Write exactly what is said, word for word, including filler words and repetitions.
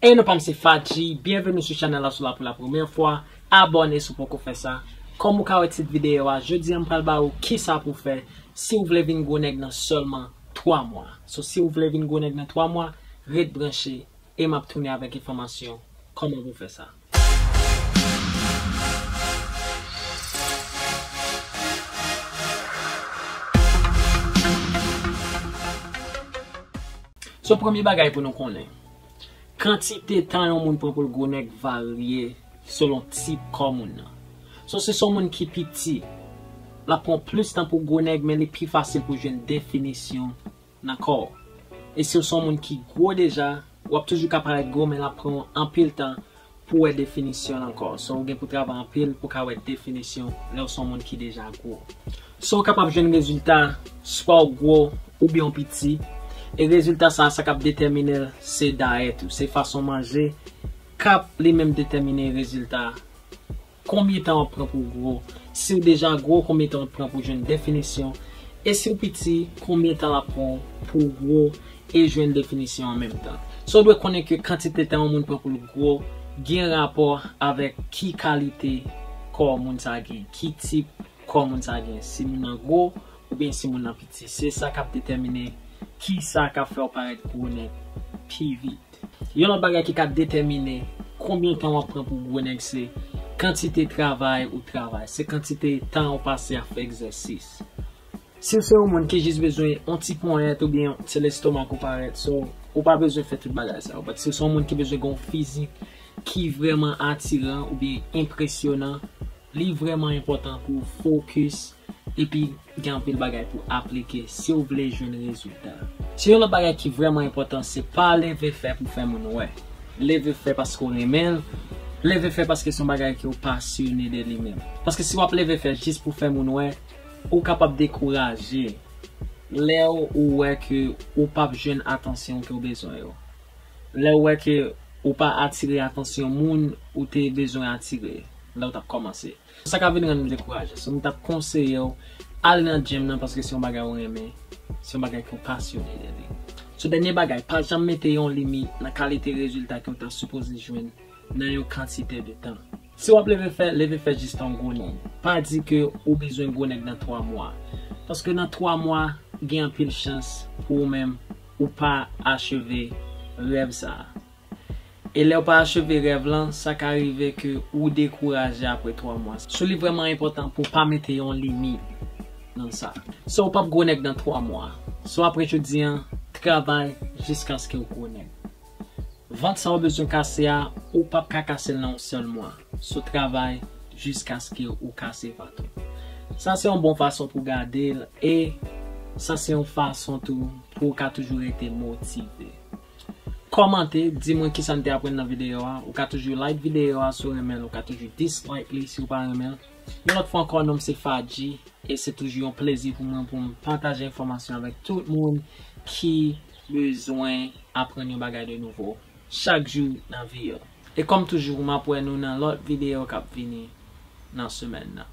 Ey, non pa m se Fadji, byenveni sou chanèl la, si w la pou la premyè fwa, abòne si w poko fè sa. Kòm ou ka wè tit videyo a, jodi a m pral ba ou kisa pou w fè si w vle vin gwo nèg nan sèlman twa mwa. So, si w vle vin gwo nèg nan twa mwa, ret branche e m ap tounen avèk enfòmasyon kòman pou w fè sa. So, premye bagay pou nou konnen, kantite tan yon moun pran pou l gwo nèg varye selon tip kò moun nan. So, si se yon moun ki piti, l ap pran plis tan pou gwo nèg, men li pi fasil pou jwenn definisyon nan kò w. E si w se yon moun ki gwo deja, w ap toujou ka parèt gwo, men l ap pran w anpil tan pou w wè definisyon l ankò. So, ou gen pou travay anpil pou w ka wè definisyon lè w se yon moun ki deja gwo. So, ou kapab jwenn rezilta swa w gwo oubyen w piti. E rezilta sa, sa k ap detèmine l, se dayèt ou, se fason w manje k ap li menm detèmine rezilta. Konbyen tan w ap pran pou w gwo? Si w deja gwo, konbyen tan w ap pran pou w jwenn definisyon? E si w piti, konbyen tan l ap pran w pou w gwo e jwenn definisyon an menm tan? So, w dwe konnen ke kantite tan yon moun pran pou l gwo gen rapò avèk ki kalite kò moun sa gen, ki tip kò moun sa gen, si moun nan gwo oubyen si moun nan piti. Se sa k ap detèmine kisa k ap fè w parèt gwo nèg pi vit. Yon lòt bagay ki ka detèmine konbyen tan w ap pran pou gwo nèg se kantite travay ou travay, se kantite tan ou pase ap fè egzèsis. Si w se yon moun ki jis bezwen yon ti ponyèt oubyen se lestomak ou parèt, so, ou pa bezwen fè tout bagay sa yo. But si w se yon moun ki bezwen gen yon fizik ki vrèman atiran oubyen enpresyonan, li vrèman enpòtan pou w fokis epi gen anpil bagay pou aplike si w vle jwenn rezilta. Se yon lòt bagay ki vrèman enpòtan, se pa leve fè pou fè moun wè. Leve fè paske w renmen l, leve fè paske se yon bagay ke w pasyone de li menm. Paske si w ap leve fè jis pou fè moun wè, ou kapab dekouraje lè w wè ke ou p ap jwenn atansyon ke w bezwen yo. Lè w wè ke ou pa atire atansyon moun ou te bezwen atire lè w t ap kòmanse. Sa ka vin rann nou dekouraje. So, m t ap konseye w, ale nan gym nan paske se yon bagay ou renmen, se yon bagay ke w pasyone de li. So, dènye bagay, pa janm mete yon limit nan kalite rezilta ke w ta sipoze jwenn nan yon kantite de tan. Si w ap leve fè, leve fè jis tan w gwo nèg. Pa di ke ou bezwen gwo nèg nan twa mwa. Paske nan twa mwa, gen anpil chans pou ou menm, ou pa acheve rèv sa a. E lè w pa acheve rèv lan, sa ka rive ke ou dekouraje apre twa mwa. So, li vrèman enpòtan pou w pa mete yon limit nan sa. So, ou p ap gwo nèg nan twa mwa. So, apre jodi an, travay jiskaske w gwo nèg. Vant sa w bezwen kase a, ou p ap ka kase l nan yon sèl mwa. So, travay jiskaske ou kase vant ou. Sa se yon bon fason pou gade l, e sa se yon fason tou pou w ka toujou rete motive. Kòmante, di mwen kisa n te aprann nan videyo a. Ou ka toujou like videyo a si w renmen l, ou ka toujou dislike li si w pa renmen l. Yon lòt fwa ankò, non m se Fadji, e se toujou yon plezi pou mwen pou m pataje enfòmasyon avèk tout moun ki bezwen aprann yon bagay de nouvo chak jou nan vi yo. E kòm toujou, m ap wè nou nan lòt videyo k ap vini nan semèn nan.